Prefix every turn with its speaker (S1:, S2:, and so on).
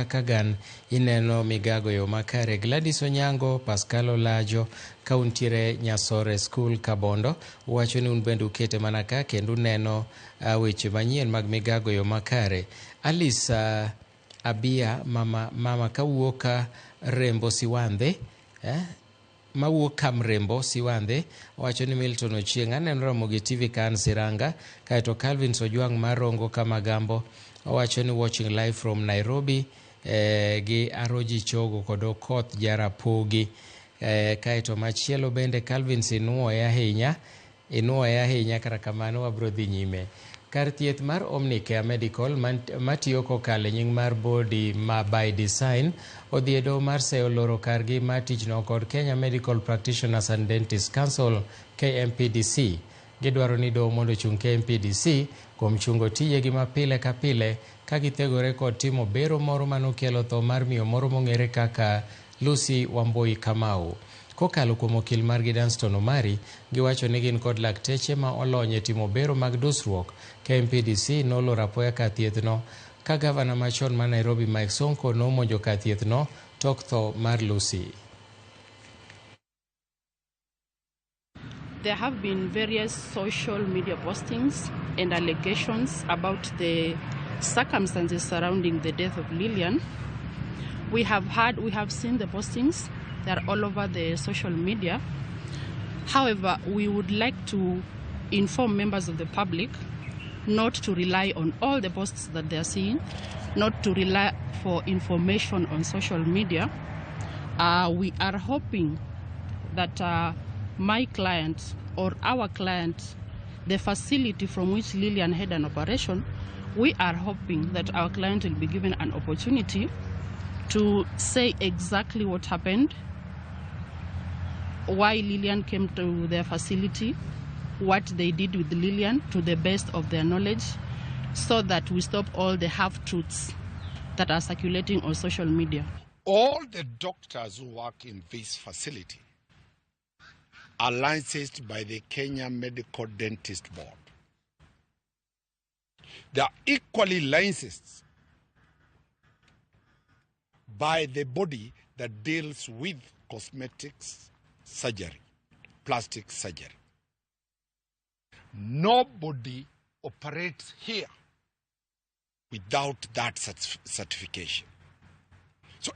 S1: Kagan ineno migago yo makare. Gladys Onyango, Pascal Olajo, ka untiere Nyasore School Kabondo, wacho ni un bende ukete mana ka kendo uneno weche manyien mag migago yo makare. Alice Abia, mama, mama kawuok ka Rembo Siwandhe, eh? Mawuok Kamrembo Siwandhe owacho ni Milton Ochieng' aneno Ramogi TV ka an Siranga, kaeto Calvin Sojwang' mar Rongo Kamagambo owacho ni watching live from Nairobi gi Aroji Chogo kod Okoth Jarapogi. Kaeto machielo bende Calvin sinuoye ahinya, inuoye ahinya kata kamano wabro dhi nyime. Kar thieth mar Omnicare Medical matiyo kokalo e nying mar Body ma by Design odhi e doho mar seyo loro kargi mar tichno kod Kenya Medical Practitioners and Dentists Council KMPDC. Gidwaro ni doho mondo ochung KMPDC kuom chungo tijegi ma pile ka pile ka githegore kod timo bero moro manokelo tho mar miyo moro mong'ere kaka Lucy Wambui Kamau. Kokalo kuom okil margi Danston Omari, giwacho ni gin kod lakteche ma olony e timo bero mag dusruok. KMPDC noloro apoya kar thiethno ka gavana machon ma Nairobi Mike Sonko nomonjo kar thiethno tok tho mar Lucy.
S2: There have been various social media postings and allegations about the circumstances surrounding the death of Lillian. We have seen the postings. They are all over the social media. However, we would like to inform members of the public not to rely on all the posts that they are seeing, not to rely for information on social media. We are hoping that my client or our client, the facility from which Lillian had an operation, we are hoping that our client will be given an opportunity to say exactly what happened, why Lillian came to their facility, what they did with Lillian to the best of their knowledge, so that we stop all the half-truths that are circulating on social media.
S3: All the doctors who work in this facility are licensed by the Kenya Medical Dentist Board. They are equally licensed by the body that deals with cosmetics surgery, plastic surgery. Nobody operates here without that certification.